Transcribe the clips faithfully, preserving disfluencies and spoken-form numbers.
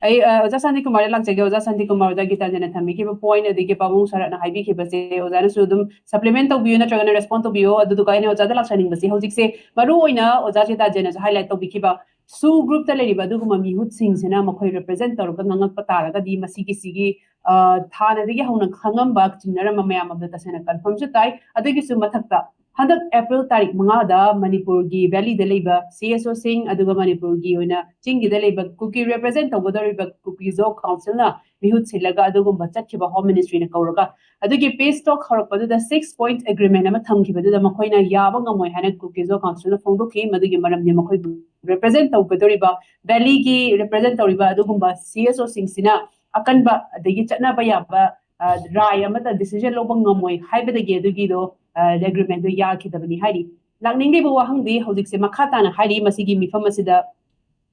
ꯑꯩ ꯑ, ꯑꯣꯖꯥ ꯁꯥꯟꯇꯤꯀꯨꯃꯥꯔꯗ ꯂꯥꯛꯆꯒꯦ꯫ ꯑꯣꯖꯥ ꯁꯥꯟꯇꯤꯀꯨꯃꯥꯔ, ꯑꯣꯖꯥ ꯒꯤꯇꯥꯟꯖꯅ ꯊꯝꯕꯤꯈꯤꯕ ꯄꯣꯏꯟꯠ ꯑꯗꯒꯤ ꯄꯥꯕꯨꯡ ꯁꯔꯠꯅ ꯍꯥꯏꯕꯤꯈꯤꯕꯁꯦ ꯑꯣꯖꯥꯅꯁꯨ ꯑꯗꯨꯝ ꯁꯄ꯭ꯂꯤꯃꯦꯟꯠ ꯇꯧꯕꯤꯌꯨ ꯅꯠꯇ꯭ꯔꯒꯅ ꯔꯦꯁꯄꯣꯟ ꯇꯧꯕꯤꯌꯨ꯫ ꯑꯗꯨꯗꯨꯒ ꯑꯩꯅ ꯑꯣꯖꯥꯗ ꯂꯥꯛꯆꯅꯤꯡꯕꯁꯦ, ꯍꯧꯖꯤꯛꯁꯦ ꯃꯔꯨ ꯑꯣꯏꯅ ꯑꯣꯖꯥ ꯒꯤꯇꯥꯟꯖꯅꯁꯨ ꯍꯥꯏꯂꯥꯏꯠ ꯇꯧꯕꯤꯈꯤꯕ ꯁꯨ ꯒ꯭ꯔꯨꯞꯇ ꯂꯩꯔꯤꯕ ꯑꯗꯨꯒꯨꯝꯕ ꯃꯤꯍꯨꯠꯁꯤꯡꯁꯤꯅ ꯃꯈꯣꯏ ꯔꯤꯄ꯭ꯔꯖꯦꯟꯠ ꯇꯧꯔꯒ ꯉꯥꯡꯉꯛꯄ ꯇꯥꯔꯒꯗꯤ, ꯃꯁꯤꯒꯤ ꯁꯤꯒꯤ ꯑ, ꯍꯥꯟꯅꯗꯒꯤ ꯍꯧꯅ ꯈꯪꯉꯝꯕ, ꯆꯤꯡꯅꯔꯝꯕ ꯃꯌꯥꯝ ꯑꯃꯗꯣ ꯇꯁꯦꯡꯅ ꯀꯟꯐꯔꯝꯁꯨ ꯇꯥꯏ꯫ ꯑꯗꯨꯒꯤꯁꯨ ꯃꯊꯛꯇ ꯍꯟꯗꯛ ꯑꯦꯄ꯭ꯔꯤꯜ ꯇꯥꯔꯤꯛ ꯃꯉꯥꯗ ꯃꯅꯤꯄꯨꯔꯒꯤ ꯚꯦꯂꯤꯗ ꯂꯩꯕ ꯁꯤ ꯑꯦꯁ ꯑꯣꯁꯤꯡ, ꯑꯗꯨꯒ ꯃꯅꯤꯄꯨꯔꯒꯤ ꯑꯣꯏꯅ ꯆꯤꯡꯒꯤꯗ ꯂꯩꯕ ꯀꯨꯀꯤ ꯔꯤꯄ꯭ꯔꯖꯦꯟꯠ ꯇꯧꯒꯗꯧꯔꯤꯕ ꯀꯨꯀꯤꯖꯣ ꯀꯥꯎꯟꯁꯤꯜꯅ ꯃꯤꯍꯨꯠ ꯁꯤꯜꯂꯒ ꯑꯗꯨꯒꯨꯝꯕ ꯆꯠꯈꯤꯕ ꯍꯣꯝ ꯃꯤꯅꯤꯁꯇ꯭ꯔꯤꯅ ꯀꯧꯔꯒ, ꯑꯗꯨꯒꯤ ꯄꯤꯁ ꯇꯣꯛ ꯍꯧꯔꯛꯄꯗꯨꯗ ꯁꯤꯛꯁ ꯄꯣꯏꯟꯠ ꯑꯦꯒ꯭ꯔꯤꯃꯦꯟꯠ ꯑꯃ ꯊꯝꯈꯤꯕꯗꯨꯗ ꯃꯈꯣꯏꯅ ꯌꯥꯕ ꯉꯝꯃꯣꯏ ꯍꯥꯏꯅ ꯀꯨꯀꯤꯖꯣ ꯀꯥꯎꯟꯁꯤꯜꯅ ꯐꯣꯡꯗꯣꯛꯈꯤ꯫ ꯃꯗꯨꯒꯤ ꯃꯔꯝꯗꯤ ꯃꯈꯣꯏꯕꯨ ꯔꯤꯄ꯭ꯔꯖꯦꯟꯠ ꯇꯧꯒꯗꯧꯔꯤꯕ, ꯚꯦꯂꯤꯒꯤ ꯔꯤꯄ꯭ꯔꯖꯦꯟꯠ ꯇꯧꯔꯤꯕ ꯑꯗꯨꯒꯨꯝꯕ ꯁꯤ ꯑꯦꯁ ꯑꯣꯁꯤꯡꯁꯤꯅ ꯑꯀꯟꯕ ꯑꯗꯒꯤ ꯆꯠꯅꯕ ꯌꯥꯕ, ꯑ, ꯔꯥꯏ ꯑꯃꯠꯇ ꯗꯤꯁꯤꯖꯟ ꯂꯧꯕ ꯉꯝꯃꯣꯏ ꯍꯥꯏꯕꯗꯒꯤ ꯑꯗꯨꯒꯤꯗꯣ, ꯑ, ꯑꯦꯒ꯭ꯔꯤꯃꯦꯟꯠꯗꯣ ꯌꯥꯈꯤꯗꯕꯅꯤ ꯍꯥꯏꯔꯤ꯫ ꯂꯥꯛꯅꯤꯡꯂꯤꯕ ꯋꯥꯍꯪꯗꯤ ꯍꯧꯖꯤꯛꯁꯦ ꯃꯈꯥ ꯇꯥꯅ ꯍꯥꯏꯔꯤ, ꯃꯁꯤꯒꯤ ꯃꯤꯐꯝ ꯑꯁꯤꯗ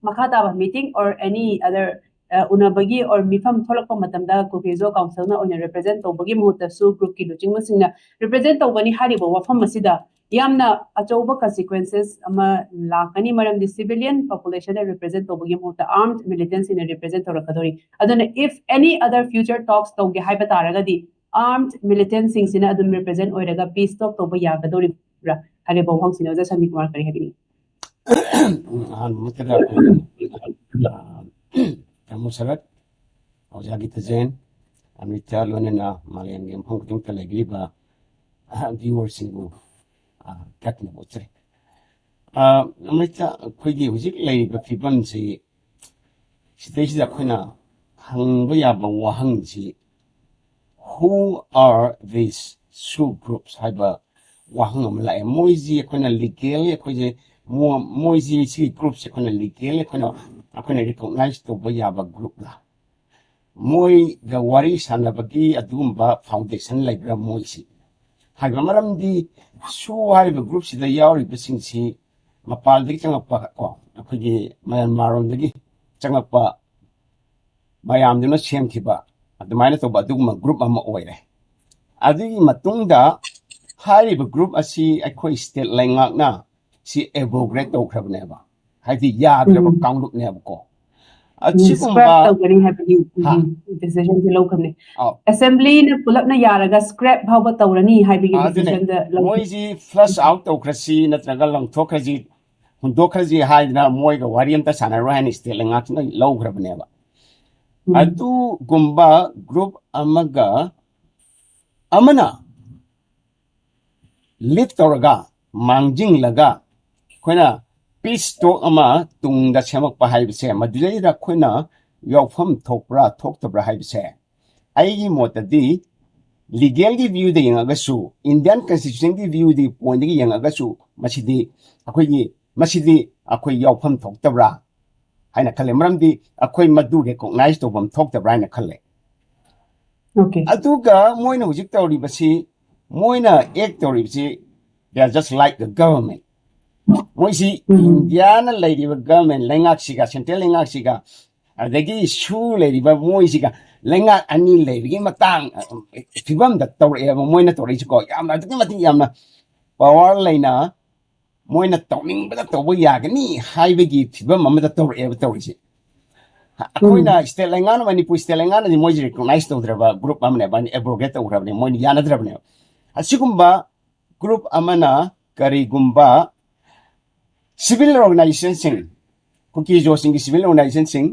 ꯃꯈꯥ ꯇꯥꯕ ꯃꯤꯇꯤꯡ or any other, ꯑ, ꯎꯅꯕꯒꯤ or ꯃꯤꯐꯝ ꯊꯣꯛꯂꯛꯄ ꯃꯇꯝꯗ ꯀꯨꯀꯤꯖꯣ ꯀꯥꯎꯟꯁꯤꯜꯅ ꯑꯣꯏꯅ ꯔꯤꯄ꯭ꯔꯖꯦꯟꯠ ꯇꯧꯕꯒꯤ ꯃꯍꯨꯠꯇꯁꯨ ꯒ꯭ꯔꯨꯞꯀꯤ ꯂꯨꯆꯤꯡꯕꯁꯤꯡꯅ ꯔꯤꯄ꯭ꯔꯖꯦꯟꯠ ꯇꯧꯒꯅꯤ ꯍꯥꯏꯔꯤꯕ ꯋꯥꯐꯝ ꯑꯁꯤꯗ ꯌꯥꯝꯅ ꯑꯆꯧꯕ ꯀꯟꯁꯤꯀ꯭ꯋꯦꯟꯁꯦꯁ ꯑꯃ ꯂꯥꯛꯀꯅꯤ, ꯃꯔꯝꯗꯤ ꯁꯤꯚꯤꯂꯤꯌꯟ ꯄꯣꯄꯨꯂꯦꯁꯟꯅ ꯔꯤꯄ꯭ꯔꯖꯦꯟꯠ ꯇꯧꯕꯒꯤ ꯃꯍꯨꯠꯇ ꯑꯥꯔꯝꯗ ꯃꯤꯂꯤꯇꯦꯟꯠꯁꯤꯡꯅ ꯔꯤꯄ꯭ꯔꯖꯦꯟꯠ ꯇꯧꯔꯛꯀꯗꯧꯔꯤ꯫ ꯑꯗꯨꯅ if any other future talks ꯇꯧꯒꯦ ꯍꯥꯏꯕ ꯇꯥꯔꯒꯗꯤ ꯑꯥꯔꯝꯗ ꯃꯤꯂꯤꯇꯦꯟꯠꯁꯤꯡꯁꯤꯅ ꯑꯗꯨꯝ ꯔꯤꯄ꯭ꯔꯖꯦꯟꯠ ꯑꯣꯏꯔꯒ ꯄꯤꯁ ꯇꯣꯛ ꯇꯧꯕ ꯌꯥꯒꯗꯧꯔꯤꯕ꯭ꯔꯥ ꯍꯥꯏꯔꯤꯕ ꯋꯥꯍꯪꯁꯤꯅ꯫ ꯑꯣꯖꯥ ꯁꯥꯟꯇꯤꯀꯨꯃꯥꯔ, ꯀꯔꯤ ꯍꯥꯏꯕꯤꯅꯤꯡꯉꯤ? ꯑꯍꯥꯟꯕꯃꯛꯇꯗ ꯑꯩꯈꯣꯏ, ꯑ, ꯇꯥꯃꯣ ꯁꯔꯠ, ꯑꯣꯖꯥ ꯒꯤꯇꯥꯟꯖꯟ, ꯑꯃ꯭ꯔꯤꯇꯥ, ꯂꯣꯏꯅꯅ ꯃꯥꯂꯦꯝꯒꯤ ꯃꯐꯝ ꯈꯨꯗꯤꯡꯃꯛꯇ ꯂꯩꯕꯤꯔꯤꯕ, ꯑ, ꯚ꯭ꯌꯨꯋꯔꯁꯤꯡꯕꯨ, ꯑ, ꯀꯠꯅꯕ ꯎꯠꯆꯔꯤ꯫ ꯑ, ꯑꯃ꯭ꯔꯤꯇꯥ, ꯑꯩꯈꯣꯏꯒꯤ ꯍꯧꯖꯤꯛ ꯂꯩꯔꯤꯕ ꯐꯤꯕꯝꯁꯤ, ꯁꯤꯗꯩꯁꯤꯗ ꯑꯩꯈꯣꯏꯅ ꯍꯪꯕ ꯌꯥꯕ ꯋꯥꯍꯪꯁꯤ, "Who are these sub groups?" ꯍꯥꯏꯕ ꯋꯥꯍꯪ ꯑꯃ ꯂꯥꯛꯑꯦ꯫ ꯃꯣꯏꯁꯤ ꯑꯩꯈꯣꯏꯅ ꯂꯤꯒꯦꯜ, ꯑꯩꯈꯣꯏꯁꯦ ꯃꯣ-, ꯃꯣꯏꯁꯤ, ꯁꯤꯒꯤ ꯒ꯭ꯔꯨꯞꯁꯦ ꯑꯩꯈꯣꯏꯅ ꯂꯤꯒꯦꯜ, ꯑꯩꯈꯣꯏꯅ, ꯑꯩꯈꯣꯏꯅ ꯔꯤꯀꯣꯛꯅꯥꯏꯁ ꯇꯧꯕ ꯌꯥꯕ ꯒ꯭ꯔꯨꯞꯂ? ꯃꯣꯏꯒ ꯋꯥꯔꯤ ꯁꯥꯟꯅꯕꯒꯤ ꯑꯗꯨꯒꯨꯝꯕ ꯐꯥꯎꯟꯗꯦꯁꯟ ꯂꯩꯕ꯭ꯔꯥ ꯃꯣꯏꯁꯤ? ꯍꯥꯏꯕ ꯃꯔꯝꯗꯤ ꯁꯨ ꯍꯥꯏꯔꯤꯕ ꯒ꯭ꯔꯨꯞꯁꯤꯗ ꯌꯥꯎꯔꯤꯕꯁꯤꯡꯁꯤ ꯃꯄꯥꯟꯗꯒꯤ ꯆꯪꯉꯛꯄ ꯀꯣ, ꯑꯩꯈꯣꯏꯒꯤ ꯃꯌꯥꯟꯃꯥꯔ ꯔꯣꯝꯗꯒꯤ ꯆꯪꯉꯛꯄ ꯃꯌꯥꯝꯗꯨꯅ ꯁꯦꯝꯈꯤꯕ ꯑꯗꯨꯃꯥꯏꯅ ꯇꯧꯕ ꯑꯗꯨꯒꯨꯝꯕ ꯒ꯭ꯔꯨꯞ ꯑꯃ ꯑꯣꯏꯔꯦ꯫ ꯑꯗꯨꯒꯤ ꯃꯇꯨꯡꯗ ꯍꯥꯏꯔꯤꯕ ꯒ꯭ꯔꯨꯞ ꯑꯁꯤ ꯑꯩꯈꯣꯏ ꯁ꯭ꯇꯦꯠ ꯂꯩꯉꯥꯛꯅ ꯁꯤ ꯑꯦꯕ꯭ꯔꯣꯒꯦꯠ ꯇꯧꯈ꯭ꯔꯕꯅꯦꯕ, ꯍꯥꯏꯗꯤ ꯌꯥꯗ꯭ꯔꯕ ꯎꯝ꯫ ꯀꯥꯡꯂꯨꯞꯅꯦꯕꯀꯣ꯫ ꯑꯁꯤꯒꯨꯝꯕ ꯁ꯭ꯀ꯭ꯔꯦꯞ ꯇꯧꯒꯅꯤ ꯍꯥꯏꯕꯒꯤ ꯍꯥ? ꯗꯤꯁꯤꯖꯟꯁꯦ ꯂꯧꯈ꯭ꯔꯕꯅꯦ꯫ ꯑꯥꯎ꯫ ꯑꯦꯁꯦꯝꯕ꯭ꯂꯤꯅ ꯄꯨꯂꯞꯅ ꯌꯥꯔꯒ ꯁ꯭ꯀ꯭ꯔꯦꯞ ꯐꯥꯎꯕ ꯇꯧꯔꯅꯤ ꯍꯥꯏꯕꯒꯤ ꯑꯥ, ꯑꯗꯨꯅꯦ꯫ ꯗꯤꯁꯤꯖꯟꯗ ꯂꯧꯈ꯭ꯔꯦ꯫ ꯃꯣꯏꯁꯤ ꯐ꯭ꯂꯁ ꯑꯥꯎꯠ ꯇꯧꯈ꯭ꯔꯁꯤ ꯅꯠꯇ꯭ꯔꯒ ꯂꯪꯊꯣꯛꯈ꯭ꯔꯁꯤ, ꯍꯨꯟꯗꯣꯛꯈ꯭ꯔꯁꯤ ꯍꯥꯏꯗꯅ ꯃꯣꯏꯒ ꯋꯥꯔꯤ ꯑꯝꯇ ꯁꯥꯟꯅꯔꯣꯏ ꯍꯥꯏꯅ ꯁ꯭ꯇꯦꯠ ꯂꯩꯉꯥꯛꯁꯤꯅ ꯂꯧꯈ꯭ꯔꯕꯅꯦꯕ꯫ ꯎꯝ꯫ ꯑꯗꯨꯒꯨꯝꯕ ꯒ꯭ꯔꯨꯞ ꯑꯃꯒ ꯑꯃꯅ ꯂꯤꯗ ꯇꯧꯔꯒ, ꯃꯥꯡꯖꯤꯜꯂꯒ ꯑꯩꯈꯣꯏꯅ ꯄꯤꯁ ꯇꯣꯛ ꯑꯃ ꯇꯨꯡꯗ ꯁꯦꯝꯃꯛꯄ ꯍꯥꯏꯕꯁꯦ, ꯃꯗꯨꯗꯩꯗ ꯑꯩꯈꯣꯏꯅ ꯌꯥꯎꯐꯝ ꯊꯣꯛꯄ꯭ꯔꯥ ꯊꯣꯛꯇꯕ꯭ꯔꯥ ꯍꯥꯏꯕꯁꯦ, ꯑꯩꯒꯤ ꯃꯣꯠꯇꯗꯤ ꯂꯤꯒꯦꯜꯒꯤ ꯚ꯭ꯌꯨꯗ ꯌꯦꯡꯉꯒꯁꯨ, ꯏꯟꯗꯤꯌꯥꯟ ꯀꯟꯁꯇꯤꯇ꯭ꯌꯨꯁꯟꯒꯤ ꯚ꯭ꯌꯨꯒꯤ ꯄꯣꯏꯟꯗꯒꯤ ꯌꯦꯡꯉꯒꯁꯨ, ꯃꯁꯤꯗꯤ ꯑꯩꯈꯣꯏꯒꯤ, ꯃꯁꯤꯗꯤ ꯑꯩꯈꯣꯏ ꯌꯥꯎꯐꯝ ꯊꯣꯛꯇꯕ꯭ꯔꯥ ꯍꯥꯏꯅ ꯈꯜꯂꯦ꯫ ꯃꯔꯝꯗꯤ ꯑꯩꯈꯣꯏ ꯃꯗꯨ ꯔꯤꯀꯣꯛꯅꯥꯏꯖ ꯇꯧꯐꯝ ꯊꯣꯛꯇꯕ꯭ꯔꯥ ꯍꯥꯏꯅ ꯈꯜꯂꯦ꯫ Okay. ꯑꯗꯨꯒ ꯃꯣꯏꯅ ꯍꯧꯖꯤꯛ ꯇꯧꯔꯤꯕꯁꯤ, ꯃꯣꯏꯅ ꯑꯦꯛ ꯇꯧꯔꯤꯕꯁꯤ, they are just like the government. ꯃꯣꯏꯁꯤ ꯎꯝ꯫ ꯏꯟꯗꯤꯌꯥꯅ ꯂꯩꯔꯤꯕ ꯒꯚꯔꯟꯃꯦꯟ ꯂꯩꯉꯥꯛꯁꯤꯒ, ꯁꯦꯟꯇ꯭ꯔꯦꯜ ꯂꯩꯉꯥꯛꯁꯤꯒ, ꯑꯗꯒꯤ ꯁꯨ ꯂꯩꯔꯤꯕ ꯃꯣꯏꯁꯤꯒ, ꯂꯩꯉꯥꯛ ꯑꯅꯤ ꯂꯩꯕꯒꯤ ꯃꯇꯥꯡ, ꯑ, ꯐꯤꯕꯝꯗ ꯇꯧꯔꯛꯑꯦꯕ ꯃꯣꯏꯅ ꯇꯧꯔꯛꯏꯁꯤꯀꯣ꯫ ꯌꯥꯝꯅ, ꯑꯗꯨꯛꯀꯤ ꯃꯇꯤꯛ ꯌꯥꯝꯅ ꯄꯋꯥꯔ ꯂꯩꯅ ꯃꯣꯏꯅ ꯇꯧꯅꯤꯡꯕꯗ ꯇꯧꯕ ꯌꯥꯒꯅꯤ ꯍꯥꯏꯕꯒꯤ ꯐꯤꯕꯝ ꯑꯃꯗ ꯇꯧꯔꯛꯑꯦꯕ ꯇꯧꯔꯤꯁꯦ꯫ ꯑꯩꯈꯣꯏꯅ ꯎꯝ꯫ ꯁ꯭ꯇꯦꯠ ꯂꯩꯉꯥꯛꯅ, ꯃꯅꯤꯄꯨꯔ ꯁ꯭ꯇꯦꯠ ꯂꯩꯉꯥꯛꯅꯗꯤ ꯃꯣꯏꯁꯦ ꯔꯤꯀꯣꯛꯅꯥꯏꯖ ꯇꯧꯗ꯭ꯔꯕ ꯒ꯭ꯔꯨꯞ ꯑꯃꯅꯦꯕ, ꯑꯦꯕ꯭ꯔꯣꯒꯦꯠ ꯇꯧꯈ꯭ꯔꯕꯅꯦ, ꯃꯣꯏꯅ ꯌꯥꯅꯗ꯭ꯔꯕꯅꯦꯕ꯫ ꯑꯁꯤꯒꯨꯝꯕ ꯒ꯭ꯔꯨꯞ ꯑꯃꯅ ꯀꯔꯤꯒꯨꯝꯕ ꯁꯤꯚꯤꯜ ꯑꯣꯔꯒꯅꯥꯏꯖꯦꯁꯟꯁꯤꯡ, ꯀꯨꯀꯤ ꯖꯣꯁꯤꯡꯒꯤ ꯁꯤꯚꯤꯜ ꯑꯣꯔꯒꯅꯥꯏꯖꯦꯁꯟꯁꯤꯡ,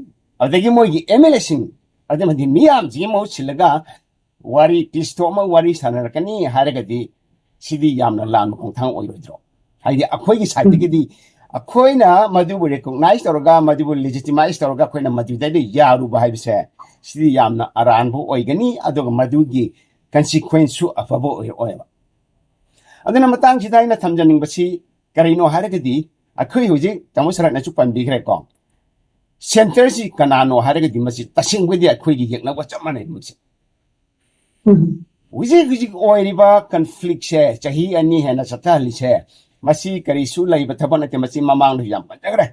ꯑꯗꯒꯤ ꯃꯣꯏꯒꯤ ꯑꯦꯝ ꯑꯦꯜ ꯑꯦꯁꯤꯡ, ꯑꯗꯨꯃꯗꯤ ꯃꯤꯌꯥꯝꯁꯤꯒꯤ ꯃꯍꯨꯠ ꯁꯤꯜꯂꯒ ꯋꯥꯔꯤ, ꯄꯤꯁ ꯇꯣꯛ ꯑꯃ ꯋꯥꯔꯤ ꯁꯥꯟꯅꯔꯛꯀꯅꯤ ꯍꯥꯏꯔꯒꯗꯤ, ꯁꯤꯗꯤ ꯌꯥꯝꯅ ꯂꯥꯟꯕ ꯈꯣꯡꯊꯥꯡ ꯑꯣꯏꯔꯣꯏꯗ꯭ꯔꯣ? ꯍꯥꯏꯗꯤ ꯑꯩꯈꯣꯏꯒꯤ ꯎꯝ꯫ ꯁꯥꯏꯠꯇꯒꯤꯗꯤ ꯑꯩꯈꯣꯏꯅ ꯃꯗꯨꯕꯨ ꯔꯤꯀꯣꯛꯅꯥꯏꯖ ꯇꯧꯔꯒ, ꯃꯗꯨꯕꯨ ꯂꯦꯖꯤꯇꯤꯃꯥꯏꯖ ꯇꯧꯔꯒ ꯑꯩꯈꯣꯏꯅ ꯃꯗꯨꯗꯩꯗ ꯌꯥꯔꯨꯕ ꯍꯥꯏꯕꯁꯦ, ꯁꯤꯗꯤ ꯌꯥꯝꯅ ꯑꯔꯥꯟꯕ ꯑꯣꯏꯒꯅꯤ, ꯑꯗꯨꯒ ꯃꯗꯨꯒꯤ ꯀꯟꯁꯤꯀ꯭ꯋꯦꯟꯁꯁꯨ ꯑꯐꯕ ꯑꯣꯏꯔꯛꯑꯣꯏꯕ꯫ ꯑꯗꯨꯅ ꯃꯇꯥꯡꯁꯤꯗ ꯑꯩꯅ ꯊꯝꯖꯅꯤꯡꯕꯁꯤ ꯀꯔꯤꯅꯣ ꯍꯥꯏꯔꯒꯗꯤ, ꯑꯩꯈꯣꯏ ꯍꯧꯖꯤꯛ ꯇꯥꯃꯣ ꯁꯔꯠꯅꯁꯨ ꯄꯟꯕꯤꯈ꯭ꯔꯦꯀꯣ, ꯁꯦꯟꯇꯔꯁꯤ ꯀꯅꯥꯅꯣ ꯍꯥꯏꯔꯒꯗꯤ ꯃꯁꯤ ꯇꯁꯦꯡꯕꯗꯤ ꯑꯩꯈꯣꯏꯒꯤ ꯌꯦꯛꯅꯕꯒ ꯆꯞ ꯃꯥꯟꯅꯩ ꯃꯁꯤ꯫ ꯎꯝ꯫ ꯍꯧꯖꯤꯛ ꯍꯧꯖꯤꯛ ꯑꯣꯏꯔꯤꯕ ꯀꯟꯐ꯭ꯂꯤꯛꯁꯦ, ꯆꯍꯤ ꯑꯅꯤ ꯍꯦꯟꯅ ꯆꯠꯊꯍꯜꯂꯤꯁꯦ, ꯃꯁꯤ ꯀꯔꯤꯁꯨ ꯂꯩꯕ ꯊꯕꯛ ꯅꯠꯇꯦ, ꯃꯁꯤ ꯃꯃꯥꯡꯗꯁꯨ ꯌꯥꯝ ꯄꯟꯖꯈ꯭ꯔꯦ꯫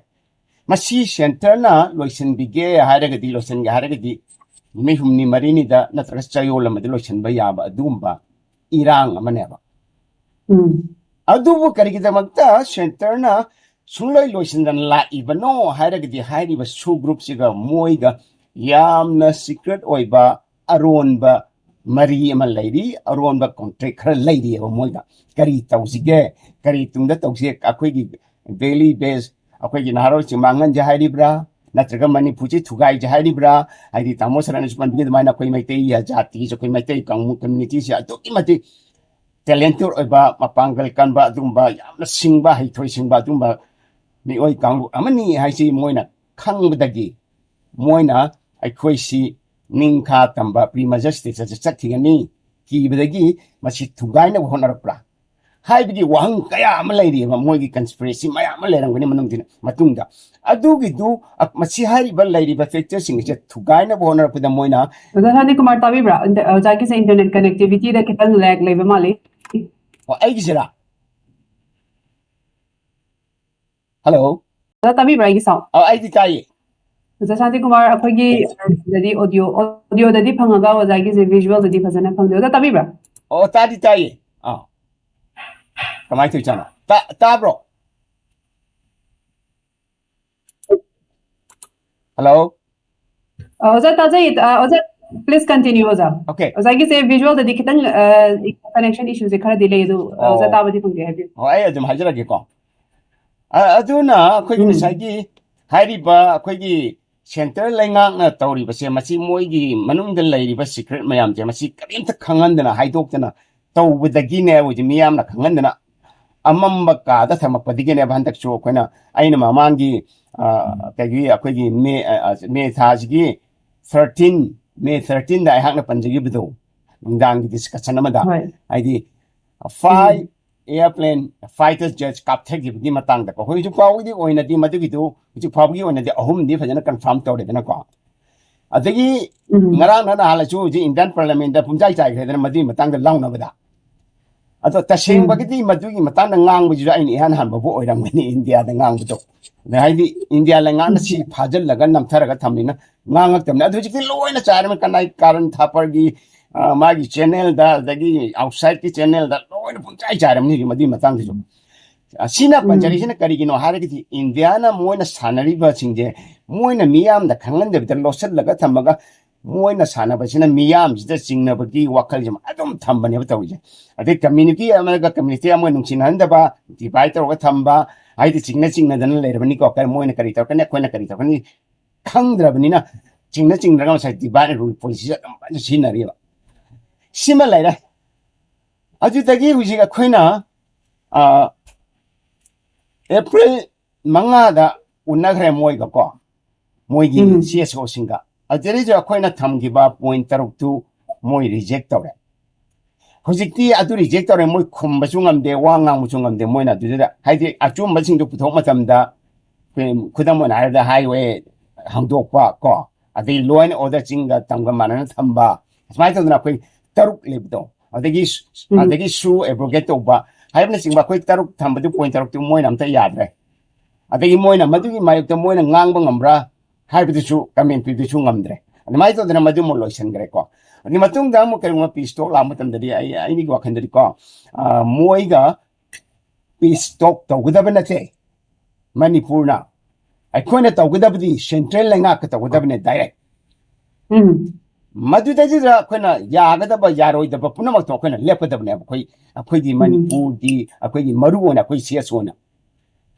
ꯃꯁꯤ ꯁꯦꯟꯇꯔꯅ ꯂꯣꯏꯁꯤꯟꯕꯤꯒꯦ ꯍꯥꯏꯔꯒꯗꯤ, ꯂꯣꯏꯁꯤꯟꯒꯦ ꯍꯥꯏꯔꯒꯗꯤ ꯅꯨꯃꯤꯠ ꯍꯨꯝꯅꯤ ꯃꯔꯤꯅꯤꯗ ꯅꯠꯇ꯭ꯔꯒ ꯆꯌꯣꯜ ꯑꯃꯗ ꯂꯣꯏꯁꯤꯟꯕ ꯌꯥꯕ ꯑꯗꯨꯒꯨꯝꯕ ꯏꯔꯥꯡ ꯑꯃꯅꯦꯕ꯫ ꯎꯝ꯫ ꯑꯗꯨꯕꯨ ꯀꯔꯤꯒꯤꯗꯃꯛꯇ ꯁꯦꯟꯇꯔꯅ ꯁꯨꯡꯂꯣꯏ ꯂꯣꯏꯁꯤꯟꯗꯅ ꯂꯥꯛꯏꯕꯅꯣ ꯍꯥꯏꯔꯒꯗꯤ, ꯍꯥꯏꯔꯤꯕ ꯁꯨ ꯒ꯭ꯔꯨꯞꯁꯤꯒ ꯃꯣꯏꯒ ꯌꯥꯝꯅ ꯁꯤꯀ꯭ꯔꯦꯠ ꯑꯣꯏꯕ ꯑꯔꯣꯟꯕ ꯃꯔꯤ ꯑꯃ ꯂꯩꯔꯤ, ꯑꯔꯣꯟꯕ ꯀꯣꯟꯇ꯭ꯔꯦꯛ ꯈꯔ ꯂꯩꯔꯤꯑꯕ ꯃꯣꯏꯒ꯫ ꯀꯔꯤ ꯇꯧꯁꯤꯒꯦ, ꯀꯔꯤ ꯇꯨꯡꯗ ꯇꯧꯁꯤꯒꯦ, ꯑꯩꯈꯣꯏꯒꯤ ꯗꯦꯂꯤ ꯕꯦꯁ, ꯑꯩꯈꯣꯏꯒꯤ ꯅꯍꯥꯔꯣꯜꯁꯤ ꯃꯥꯡꯍꯟꯁꯦ ꯍꯥꯏꯔꯤꯕ꯭ꯔꯥ, ꯅꯠꯇ꯭ꯔꯒ ꯃꯅꯤꯄꯨꯔꯁꯤ ꯊꯨꯒꯥꯏꯁꯦ ꯍꯥꯏꯔꯤꯕ꯭ꯔꯥ? ꯍꯥꯏꯗꯤ ꯇꯥꯃꯣ ꯁꯔꯅꯁꯨ ꯄꯟꯕꯤꯈꯤ ꯑꯗꯨꯃꯥꯏꯅ ꯑꯩꯈꯣꯏ ꯃꯩꯇꯩ ꯖꯥꯇꯤꯁꯦ, ꯑꯩꯈꯣꯏ ꯃꯩꯇꯩ ꯀꯥꯡꯕꯨ ꯀꯝꯃ꯭ꯌꯨꯅꯤꯇꯤꯁꯦ ꯑꯗꯨꯛꯀꯤ ꯃꯇꯤꯛ ꯇꯦꯂꯦꯟꯇꯦꯠ ꯑꯣꯏꯕ, ꯃꯄꯥꯡꯒꯜ ꯀꯟꯕ, ꯑꯗꯨꯒꯨꯝꯕ ꯌꯥꯝꯅ ꯁꯤꯡꯕ, ꯍꯩꯊꯣꯏ ꯁꯤꯡꯕ ꯑꯗꯨꯒꯨꯝꯕ ꯃꯤꯑꯣꯏ ꯀꯥꯡꯂꯨꯞ ꯑꯃꯅꯤ ꯍꯥꯏꯁꯤ ꯃꯣꯏꯅ ꯈꯪꯕꯗꯒꯤ ꯃꯣꯏꯅ ꯑꯩꯈꯣꯏꯁꯤ ꯅꯤꯡꯈꯥ ꯇꯝꯕ ꯄ꯭ꯔꯤ ꯃꯦꯖꯔ ꯁ꯭ꯇꯦꯖꯇ ꯆꯠꯈꯤꯒꯅꯤ ꯀꯤꯕꯗꯒꯤ ꯃꯁꯤ ꯊꯨꯒꯥꯏꯅꯕ ꯍꯣꯠꯅꯔꯛꯄ꯭ꯔꯥ ꯍꯥꯏꯕꯒꯤ ꯋꯥꯍꯪ ꯀꯌꯥ ꯑꯃ ꯂꯩꯔꯤꯑꯕ꯫ ꯃꯣꯏꯒꯤ ꯀꯟꯁꯄꯤꯔꯦꯁꯤ ꯃꯌꯥꯝ ꯑꯃ ꯂꯩꯔꯝꯒꯅꯤ ꯃꯅꯨꯡꯗꯨꯅ, ꯃꯇꯨꯡꯗ꯫ ꯑꯗꯨꯒꯤꯗꯨ, ꯑ, ꯃꯁꯤ ꯍꯥꯏꯔꯤꯕ ꯂꯩꯔꯤꯕ ꯐꯦꯛꯇꯔꯁꯤꯡ ꯑꯁꯦ ꯊꯨꯒꯥꯏꯅꯕ ꯍꯣꯠꯅꯔꯛꯄꯗ ꯃꯣꯏꯅ ꯑꯣꯖꯥ ꯁꯥꯟꯇꯤ ꯀꯨꯃꯥꯔ ꯇꯥꯕꯤꯕ꯭ꯔꯥ? ꯑꯣꯖꯥꯒꯤꯁꯦ ꯏꯟꯇꯔꯅꯦꯠ ꯀꯅꯦꯛꯇꯤꯚꯤꯇꯤꯗ ꯈꯤꯇꯪ ꯂꯦꯒ ꯂꯩꯕ ꯃꯥꯜꯂꯤ꯫ ꯑꯣ, ꯑꯩꯒꯤꯁꯤꯔꯥ? ꯍꯜꯂꯣ? ꯑꯣꯖꯥ ꯇꯥꯕꯤꯕ꯭ꯔꯥ ꯑꯩꯒꯤ ꯁꯥꯎꯟ? ꯑ, ꯑꯩꯗꯤ ꯇꯥꯏꯌꯦ꯫ ꯑꯣꯖꯥ ꯁꯥꯟꯇꯤ ꯀꯨꯃꯥꯔ, ꯑꯩꯈꯣꯏꯒꯤ, ꯑ, ꯁꯤꯗꯗꯤ ꯑꯣꯗꯤꯑꯣ, ꯑꯣꯗꯤꯑꯣꯗꯗꯤ ꯐꯪꯉꯒ ꯑꯣꯖꯥꯒꯤꯁꯦ ꯚꯤꯖꯨꯋꯦꯜꯗꯗꯤ ꯐꯖꯅ ꯐꯪꯗꯦ꯫ ꯑꯣꯖꯥ ꯇꯥꯕꯤꯕ꯭ꯔꯥ? ꯑꯣ, ꯇꯥꯗꯤ ꯇꯥꯏꯌꯦ꯫ ꯑꯥ꯫ ꯀꯃꯥꯏꯅ ꯇꯧꯔꯤꯖꯥꯠꯅꯣ? ꯇꯥ-, ꯇꯥꯕ꯭ꯔꯣ? ꯍꯜꯂꯣ? ꯑ, ꯑꯣꯖꯥ ꯇꯥꯖꯩ꯫ ꯑ, ꯑꯣꯖꯥ, please continue, ꯑꯣꯖꯥ꯫ Okay. ꯑꯣꯖꯥꯒꯤꯁꯦ ꯚꯤꯖꯨꯋꯦꯜꯗꯗꯤ ꯈꯤꯇꯪ, ꯑ, ꯀꯅꯦꯛꯁꯟ ꯏꯁꯨꯁꯦ ꯈꯔꯗꯤ ꯂꯩ, ꯑꯗꯨ, ꯑ, ꯑꯣꯖꯥ ꯑꯣ꯫ ꯇꯥꯕꯗꯤ ꯐꯪꯗꯦ, ꯍꯥꯏꯕꯤꯌꯨ꯫ ꯍꯣꯏ, ꯑꯩ ꯑꯗꯨꯝ ꯍꯥꯏꯖꯔꯛꯀꯦꯀꯣ꯫ ꯑ, ꯑꯗꯨꯅ ꯑꯩꯈꯣꯏꯒꯤ ꯎꯝ꯫ ꯉꯁꯥꯏꯒꯤ ꯍꯥꯏꯔꯤꯕ ꯑꯩꯈꯣꯏꯒꯤ ꯁꯦꯟꯇ꯭ꯔꯦꯜ ꯂꯩꯉꯥꯛꯅ ꯇꯧꯔꯤꯕꯁꯦ, ꯃꯁꯤ ꯃꯣꯏꯒꯤ ꯃꯅꯨꯡꯗ ꯂꯩꯔꯤꯕ ꯁꯤꯀ꯭ꯔꯦꯠ ꯃꯌꯥꯝꯁꯦ, ꯃꯁꯤ ꯀꯔꯤꯝꯇ ꯈꯪꯍꯟꯗꯅ, ꯍꯥꯏꯗꯣꯛꯇꯅ ꯇꯧꯕꯗꯒꯤꯅꯦ, ꯍꯧꯖꯤꯛ ꯃꯤꯌꯥꯝꯅ ꯈꯪꯍꯟꯗꯅ ꯑꯃꯝꯕ ꯀꯥꯗ ꯊꯝꯃꯛꯄꯗꯒꯤꯅꯦꯕ ꯍꯟꯗꯛꯁꯨ ꯑꯩꯈꯣꯏꯅ, ꯑꯩꯅ ꯃꯃꯥꯡꯒꯤ, ꯑ, ꯀꯩꯒꯤ ꯑꯩꯈꯣꯏꯒꯤ ꯃꯦ, ꯑ, ꯑ, ꯃꯦ ꯊꯥꯁꯤꯒꯤ thirteen, ꯃꯦ thirteen ꯗ ꯑꯩꯍꯥꯛꯅ ꯄꯟꯖꯈꯤꯕꯗꯣ, ꯅꯨꯡꯗꯥꯡꯒꯤ ꯗꯤꯁꯀꯁꯟ ꯑꯃꯗ, ꯍꯣꯏ꯫ ꯍꯥꯏꯗꯤ, ꯎꯝ꯫ Five airplane fighter jets ꯀꯥꯞꯊꯈꯤꯕꯒꯤ ꯃꯇꯥꯡꯗꯀꯣ, ꯍꯧꯖꯤꯛ ꯐꯥꯎꯕꯒꯤ ꯑꯣꯏꯅꯗꯤ ꯃꯗꯨꯒꯤꯗꯨ, ꯍꯧꯖꯤꯛ ꯐꯥꯎꯕꯒꯤ ꯑꯣꯏꯅꯗꯤ ꯑꯍꯨꯝꯗꯤ ꯐꯖꯅ ꯀꯟꯐꯥꯔꯝ ꯇꯧꯔꯦꯗꯅꯀꯣ꯫ ꯑꯗꯒꯤ ꯎꯝ꯫ ꯉꯔꯥꯡ ꯅꯍꯥꯟ ꯍꯥꯜꯂꯁꯨ ꯍꯧꯖꯤꯛ ꯏꯟꯗꯤꯌꯥꯟ ꯄꯥꯔꯂꯤꯌꯥꯃꯦꯟꯗ ꯄꯨꯝꯆꯥꯏ ꯆꯥꯏꯈ꯭ꯔꯦꯗꯅ ꯃꯗꯨꯒꯤ ꯃꯇꯥꯡꯗ ꯂꯥꯎꯅꯕꯗ꯫ ꯑꯗꯣ ꯇꯁꯦꯡꯕꯒꯤꯗꯤ ꯎꯝ꯫ ꯃꯗꯨꯒꯤ ꯃꯇꯥꯡꯗ ꯉꯥꯡꯕꯁꯤꯁꯨ ꯑꯩꯅ ꯏꯍꯥꯟ ꯍꯥꯟꯕꯕꯨ ꯑꯣꯏꯔꯝꯒꯅꯤ ꯏꯟꯗꯤꯌꯥꯗ ꯉꯥꯡꯕꯗꯣ꯫ ꯑꯗ ꯍꯥꯏꯗꯤ ꯏꯟꯗꯤꯌꯥ ꯂꯩꯉꯥꯛꯅ ꯁꯤ ꯎꯝ꯫ ꯐꯥꯖꯤꯜꯂꯒ ꯅꯝꯊꯔꯒ ꯊꯝꯃꯤꯅ ꯉꯥꯡꯉꯛꯇꯕꯅꯤ꯫ ꯑꯗꯨ ꯍꯧꯖꯤꯛꯇꯤ ꯂꯣꯏꯅ ꯆꯥꯏꯔꯝꯃꯤ, ꯀꯅꯥꯏ ꯀꯥꯔꯟ ꯊꯥꯄꯔꯒꯤ, ꯑ, ꯃꯥꯒꯤ ꯆꯦꯅꯦꯜꯗ, ꯑꯗꯒꯤ ꯑꯥꯎꯠꯁꯥꯏꯠꯀꯤ ꯆꯦꯅꯦꯜꯗ ꯂꯣꯏꯅ ꯄꯨꯝꯆꯥꯏ ꯆꯥꯏꯔꯝꯅꯤ ꯍꯧꯖꯤꯛ ꯃꯗꯨꯒꯤ ꯃꯇꯥꯡꯗꯁꯨ꯫ ꯑꯁꯤꯅ ꯎꯝ꯫ ꯄꯟꯖꯔꯤꯁꯤꯅ ꯀꯔꯤꯒꯤꯅꯣ ꯍꯥꯏꯔꯒꯗꯤ, ꯏꯟꯗꯤꯌꯥꯅ ꯃꯣꯏꯅ ꯁꯥꯟꯅꯔꯤꯕꯁꯤꯡꯁꯦ ꯃꯣꯏꯅ ꯃꯤꯌꯥꯝꯗ ꯈꯪꯍꯟꯗꯕꯤꯗ ꯂꯣꯠꯁꯤꯜꯂꯒ ꯊꯝꯃꯒ, ꯃꯣꯏꯅ ꯁꯥꯟꯅꯕꯁꯤꯅ ꯃꯤꯌꯥꯝꯁꯤꯗ ꯆꯤꯡꯅꯕꯒꯤ ꯋꯥꯈꯜꯁꯦ ꯑꯗꯨꯝ ꯊꯝꯕꯅꯦꯕ ꯇꯧꯔꯤꯁꯦ꯫ ꯑꯗꯩ ꯀꯝꯃ꯭ꯌꯨꯅꯤꯇꯤ ꯑꯃꯒ ꯀꯝꯃ꯭ꯌꯨꯅꯤꯇꯤ ꯑꯃꯒ ꯅꯨꯡꯁꯤꯅꯍꯟꯗꯕ, ꯗꯤꯚꯥꯏꯠ ꯇꯧꯔꯒ ꯊꯝꯕ, ꯍꯥꯏꯗꯤ ꯆꯤꯡꯅ ꯆꯤꯡꯅꯗꯅ ꯂꯩꯔꯕꯅꯤꯀꯣ, ꯀꯔꯤ, ꯃꯣꯏꯅ ꯀꯔꯤ ꯇꯧꯔꯛꯀꯅꯤ, ꯑꯩꯈꯣꯏꯅ ꯀꯔꯤ ꯇꯧꯔꯛꯀꯅꯤ ꯈꯪꯗ꯭ꯔꯕꯅꯤꯅ, ꯆꯤꯡꯅ ꯆꯤꯡꯅꯔꯒ ꯉꯁꯥꯏ ꯗꯤꯚꯥꯏꯠ ꯑꯦꯟ ꯔꯨꯜ ꯄꯣꯂꯤꯁꯤꯁꯦ ꯑꯗꯨꯝ ꯐꯖꯅ ꯁꯤꯖꯤꯟꯅꯔꯤꯕ꯫ ꯁꯤꯃ ꯂꯩꯔꯦ꯫ ꯑꯗꯨꯗꯒꯤ ꯍꯧꯖꯤꯛ ꯑꯩꯈꯣꯏꯅ, ꯑ, ꯑꯦꯄ꯭ꯔꯤꯜ ꯃꯉꯥꯗ ꯎꯅꯈ꯭ꯔꯦ ꯃꯣꯏꯒꯀꯣ, ꯃꯣꯏꯒꯤ ꯎꯝ꯫ C S ꯑꯣꯁꯤꯡꯒ꯫ ꯑꯗꯨꯗꯩꯁꯨ ꯑꯩꯈꯣꯏꯅ ꯊꯝꯈꯤꯕ ꯄꯣꯏꯟ ꯇꯔꯨꯛꯇꯨ ꯃꯣꯏ ꯔꯤꯖꯦꯛ ꯇꯧꯔꯦ꯫ ꯍꯧꯖꯤꯛꯇꯤ ꯑꯗꯨ ꯔꯤꯖꯦꯛ ꯇꯧꯔꯦ, ꯃꯣꯏ ꯈꯨꯝꯕꯁꯨ ꯉꯝꯗꯦ, ꯋꯥ ꯉꯥꯡꯕꯁꯨ ꯉꯝꯗꯦ꯫ ꯃꯣꯏꯅ ꯑꯗꯨꯗꯨꯗ, ꯍꯥꯏꯗꯤ, ꯑꯆꯨꯝꯕꯁꯤꯡꯗꯨ ꯄꯨꯊꯣꯛ ꯃꯇꯝꯗ, ꯑꯩꯈꯣꯏ ꯈꯨꯗꯝ ꯑꯣꯏꯅ ꯍꯥꯏꯔꯕꯗ, ꯍꯥꯏꯋꯦ ꯍꯥꯡꯗꯣꯛꯄ ꯀꯣ, ꯑꯗꯩ law and order ꯆꯤꯡꯒ ꯇꯝꯒ ꯃꯥꯟꯅꯅ ꯊꯝꯕ, ꯁꯨꯃꯥꯏꯅ ꯇꯧꯗꯅ ꯑꯩꯈꯣꯏ ꯇꯔꯨꯛ ꯂꯩꯕꯗꯣ, ꯑꯗꯒꯤ ꯁꯨ-, ꯎꯝ꯫ ꯑꯗꯒꯤ ꯁꯨ ꯑꯦꯕ꯭ꯔꯣꯒꯦꯠ ꯇꯧꯕ ꯍꯥꯏꯕꯅꯆꯤꯡꯕ ꯑꯩꯈꯣꯏ ꯇꯔꯨꯛ ꯊꯝꯕꯗꯨ, ꯄꯣꯏꯟ ꯇꯔꯨꯛꯇꯨ ꯃꯣꯏꯅ ꯑꯝꯇ ꯌꯥꯗ꯭ꯔꯦ꯫ ꯑꯗꯒꯤ ꯃꯣꯏꯅ ꯃꯗꯨꯒꯤ ꯃꯥꯌꯣꯛꯇ ꯃꯣꯏꯅ ꯉꯥꯡꯕ ꯉꯝꯕ꯭ꯔꯥ ꯍꯥꯏꯕꯗꯨꯁꯨ ꯀꯃꯦꯟ ꯄꯤꯕꯁꯨ ꯉꯝꯗ꯭ꯔꯦ꯫ ꯑꯗꯨꯃꯥꯏꯅ ꯇꯧꯗꯅ ꯃꯗꯨ ꯑꯃꯨꯛ ꯂꯣꯏꯁꯤꯟꯈ꯭ꯔꯦꯀꯣ꯫ ꯑꯗꯨ ꯃꯇꯨꯡꯗ ꯑꯃꯨꯛ ꯀꯔꯤꯒꯨꯝꯕ ꯄꯤꯁ ꯇꯣꯛ ꯂꯥꯛꯄ ꯃꯇꯝꯗꯗꯤ, ꯑꯩ, ꯑꯩꯒꯤ ꯋꯥꯈꯜꯗꯗꯤꯀꯣ, ꯑ, ꯃꯣꯏꯒ ꯄꯤꯁ ꯇꯣꯛ ꯇꯧꯒꯗꯕ ꯅꯠꯇꯦ ꯃꯅꯤꯄꯨꯔꯅ꯫ ꯑꯩꯈꯣꯏꯅ ꯇꯧꯒꯗꯕꯗꯤ ꯁꯦꯟꯇ꯭ꯔꯦꯜ ꯂꯩꯉꯥꯛꯀ ꯇꯧꯒꯗꯕꯅꯦ ꯗꯥꯏꯔꯦꯛ꯫ ꯎꯝ꯫ ꯃꯗꯨꯗꯩꯗꯨꯗ ꯑꯩꯈꯣꯏꯅ ꯌꯥꯒꯗꯕ ꯌꯥꯔꯣꯏꯗꯕ ꯄꯨꯝꯅꯃꯛꯇꯣ ꯑꯩꯈꯣꯏꯅ ꯂꯦꯞꯀꯗꯕꯅꯦꯕ꯫ ꯑꯩꯈꯣꯏ, ꯑꯩꯈꯣꯏꯒꯤ ꯎꯝ꯫ ꯃꯅꯤꯄꯨꯔꯒꯤ, ꯑꯩꯈꯣꯏꯒꯤ ꯃꯔꯨ ꯑꯣꯏꯅ ꯑꯩꯈꯣꯏ ꯁꯤ ꯑꯦꯁ ꯑꯣꯅ,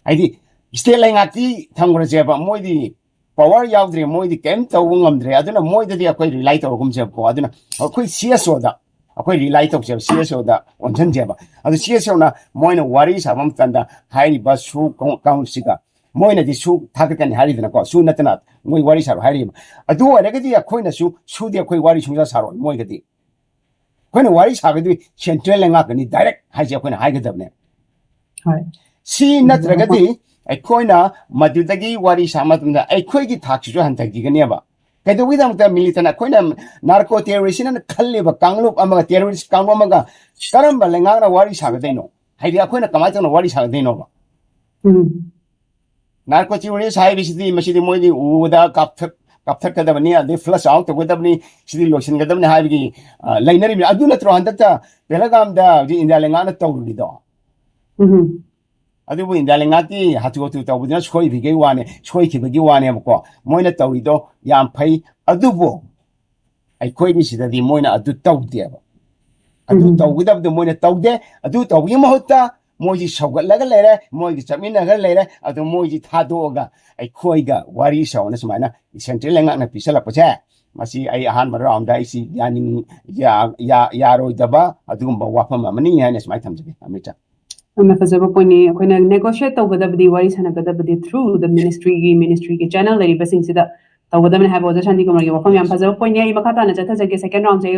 ꯍꯥꯏꯗꯤ, ꯁ꯭ꯇꯦꯠ ꯂꯩꯉꯥꯛꯇꯤ ꯊꯝꯈ꯭ꯔꯁꯦꯕ, ꯃꯣꯏꯗꯤ ꯄꯋꯥꯔ ꯌꯥꯎꯗ꯭ꯔꯦ, ꯃꯣꯏꯗꯤ ꯀꯔꯤꯝ ꯇꯧꯕ ꯉꯝꯗ꯭ꯔꯦ꯫ ꯑꯗꯨꯅ ꯃꯣꯏꯗꯗꯤ ꯑꯩꯈꯣꯏ ꯔꯤꯂꯥꯏ ꯇꯧꯔꯒꯨꯝꯁꯦꯕꯀꯣ꯫ ꯑꯗꯨꯅ ꯑꯩꯈꯣꯏ ꯁꯤ ꯑꯦꯁ ꯑꯣꯗ ꯑꯩꯈꯣꯏ ꯔꯤꯂꯥꯏ ꯇꯧꯁꯦꯕ, ꯁꯤ ꯑꯦꯁ ꯑꯣꯗ ꯑꯣꯟꯁꯤꯟꯁꯦꯕ꯫ ꯑꯗꯨ ꯁꯤ ꯑꯦꯁ ꯑꯣꯅ ꯃꯣꯏꯅ ꯋꯥꯔꯤ ꯁꯥꯕ ꯃꯇꯝꯗ ꯍꯥꯏꯔꯤꯕ ꯁꯨ ꯀꯥꯎꯟ-, ꯀꯥꯎꯟꯁꯤꯒ ꯃꯣꯏꯅꯗꯤ ꯁꯨ ꯊꯥꯒꯠꯀꯅꯤ ꯍꯥꯏꯔꯤꯗꯅꯀꯣ, ꯁꯨ ꯅꯠꯇꯅ ꯃꯣꯏ ꯋꯥꯔꯤ ꯁꯥꯔꯣ ꯍꯥꯏꯔꯤꯕ꯫ ꯑꯗꯨ ꯑꯣꯏꯔꯒꯗꯤ ꯑꯩꯈꯣꯏꯅꯁꯨ, ꯁꯨꯗꯤ ꯑꯩꯈꯣꯏ ꯋꯥꯔꯤ ꯁꯨꯡꯁꯥ ꯁꯥꯔꯣꯏ ꯃꯣꯏꯒꯗꯤ꯫ ꯑꯩꯈꯣꯏꯅ ꯋꯥꯔꯤ ꯁꯥꯒꯗꯣꯏ ꯁꯦꯟꯇ꯭ꯔꯦꯜ ꯂꯩꯉꯥꯛꯀꯅꯤ ꯗꯥꯏꯔꯦꯛ ꯍꯥꯏꯁꯦ ꯑꯩꯈꯣꯏꯅ ꯍꯥꯏꯒꯗꯕꯅꯦ꯫ ꯍꯣꯏ꯫ ꯁꯤ ꯎꯝ꯫ ꯅꯠꯇ꯭ꯔꯒꯗꯤ ꯑꯩꯈꯣꯏꯅ ꯃꯗꯨꯗꯒꯤ ꯋꯥꯔꯤ ꯁꯥꯕ ꯃꯇꯝꯗ ꯑꯩꯈꯣꯏꯒꯤ ꯊꯥꯛꯁꯤꯁꯨ ꯍꯟꯊꯈꯤꯒꯅꯦꯕ꯫ ꯀꯩꯗꯧꯕꯒꯤꯗꯃꯛꯇ ꯃꯤꯂꯤꯇꯟ, ꯑꯩꯈꯣꯏꯅ ꯅꯥꯔꯀꯣ ꯇꯦꯔꯣꯔꯤꯁꯅ ꯈꯜꯂꯤꯕ ꯀꯥꯡꯂꯨꯞ ꯑꯃꯒ ꯇꯦꯔꯣꯔꯤꯁ ꯀꯥꯡꯂꯨꯞ ꯑꯃꯒ ꯀꯔꯝꯕ ꯂꯩꯉꯥꯛꯅ ꯋꯥꯔꯤ ꯁꯥꯒꯗꯣꯏꯅꯣ? ꯍꯥꯏꯗꯤ ꯑꯩꯈꯣꯏꯅ ꯀꯃꯥꯏꯅ ꯇꯧꯅ ꯋꯥꯔꯤ ꯁꯥꯒꯗꯣꯏꯅꯣꯕ? ꯎꯝ꯫ ꯅꯥꯔꯀꯣ ꯇꯦꯔꯣꯔꯤꯁ ꯍꯥꯏꯕꯁꯤꯗꯤ ꯃꯁꯤꯗꯤ ꯃꯣꯏꯗꯤ ꯎꯕꯗ ꯀꯥꯞꯊꯠ-, ꯀꯥꯞꯊꯠꯀꯗꯕꯅꯤ, ꯑꯗꯩ ꯐ꯭ꯂꯁ ꯑꯥꯎꯠ ꯇꯧꯒꯗꯕꯅꯤ, ꯁꯤꯗꯤ ꯂꯣꯏꯁꯤꯟꯒꯗꯕꯅꯤ ꯍꯥꯏꯕꯒꯤ, ꯑ, ꯂꯩꯅꯔꯤꯕꯅꯤ꯫ ꯑꯗꯨ ꯅꯠꯇ꯭ꯔꯣ ꯍꯟꯗꯛꯇ ꯄꯦꯍꯜꯒꯥꯝꯗ ꯍꯧꯖꯤꯛ ꯏꯟꯗꯤꯌꯥ ꯂꯩꯉꯥꯛꯅ ꯇꯧꯔꯨꯔꯤꯗꯣ? ꯎꯝ꯫ ꯑꯗꯨꯕꯨ ꯏꯟꯗꯤꯌꯥ ꯂꯩꯉꯥꯛꯀꯤ ꯍꯥꯊꯨ ꯍꯥꯊꯨ ꯇꯧꯕꯗꯨꯅ ꯁꯣꯏꯕꯤꯒꯩ ꯋꯥꯅꯦ, ꯁꯣꯏꯈꯤꯕꯒꯤ ꯋꯥꯅꯦꯕꯀꯣ꯫ ꯃꯣꯏꯅ ꯇꯧꯔꯤꯗꯣ ꯌꯥꯝ ꯐꯩ, ꯑꯗꯨꯕꯨ ꯑꯩꯈꯣꯏꯒꯤ ꯁꯤꯗꯗꯤ ꯃꯣꯏꯅ ꯑꯗꯨ ꯇꯧꯗꯦꯕ꯫ ꯑꯗꯨ ꯎꯝ꯫ ꯇꯧꯒꯗꯕꯗꯣ ꯃꯣꯏꯅ ꯇꯧꯗꯦ꯫ ꯑꯗꯨ ꯇꯧꯕꯒꯤ ꯃꯍꯨꯠꯇ ꯃꯣꯏꯁꯤ ꯁꯧꯒꯠꯂꯒ ꯂꯩꯔꯦ, ꯃꯣꯏꯒꯤ ꯆꯠꯃꯤꯟꯅꯈ꯭ꯔ ꯂꯩꯔꯦ, ꯑꯗꯨ ꯃꯣꯏꯁꯤ ꯊꯥꯗꯣꯛꯑꯒ ꯑꯩꯈꯣꯏꯒ ꯋꯥꯔꯤ ꯁꯥꯎꯅ ꯁꯨꯃꯥꯏꯅ ꯁꯦꯟꯇ꯭ꯔꯦꯜ ꯂꯩꯉꯥꯛꯅ ꯄꯤꯁꯜꯂꯛꯄꯁꯦ, ꯃꯁꯤ ꯑꯩ ꯑꯍꯥꯟꯕ ꯔꯥꯎꯟꯗ ꯑꯩꯁꯤ ꯌꯥꯅꯤꯡ-, ꯌꯥ-, ꯌꯥ-, ꯌꯥꯔꯣꯏꯗꯕ ꯑꯗꯨꯒꯨꯝꯕ ꯋꯥꯐꯝ ꯑꯃꯅꯤ ꯍꯥꯏꯅ ꯁꯨꯃꯥꯏꯅ ꯊꯝꯖꯒꯦ, ꯑꯃꯤꯠ ꯁꯥꯍ꯫ ꯌꯥꯝꯅ ꯐꯖꯕ ꯄꯣꯏꯟꯠꯅꯤ꯫ ꯑꯩꯈꯣꯏꯅ ꯅꯦꯒꯣꯁꯤꯌꯦꯠ ꯇꯧꯒꯗꯕꯗꯤ, ꯋꯥꯔꯤ ꯁꯥꯟꯅꯒꯗꯕꯗꯤ through the ministry ꯒꯤ, ꯃꯤꯅꯤꯁꯇ꯭ꯔꯤꯒꯤ ꯆꯦꯅꯦꯜ ꯂꯩꯔꯤꯕꯁꯤꯡꯁꯤꯗ ꯇꯧꯒꯗꯕꯅꯤ ꯍꯥꯏꯕ ꯑꯣꯖꯥ ꯁꯥꯟꯇꯤ ꯀꯨꯃꯥꯔꯒꯤ ꯋꯥꯐꯝ ꯌꯥꯝ ꯐꯖꯕ ꯄꯣꯏꯟꯠꯅꯤ꯫ ꯑꯩ ꯃꯈꯥ ꯇꯥꯅ ꯆꯠꯊꯖꯒꯦ꯫ ꯁꯦꯀꯦꯟ ꯔꯥꯎꯟꯁꯦ ꯑꯩ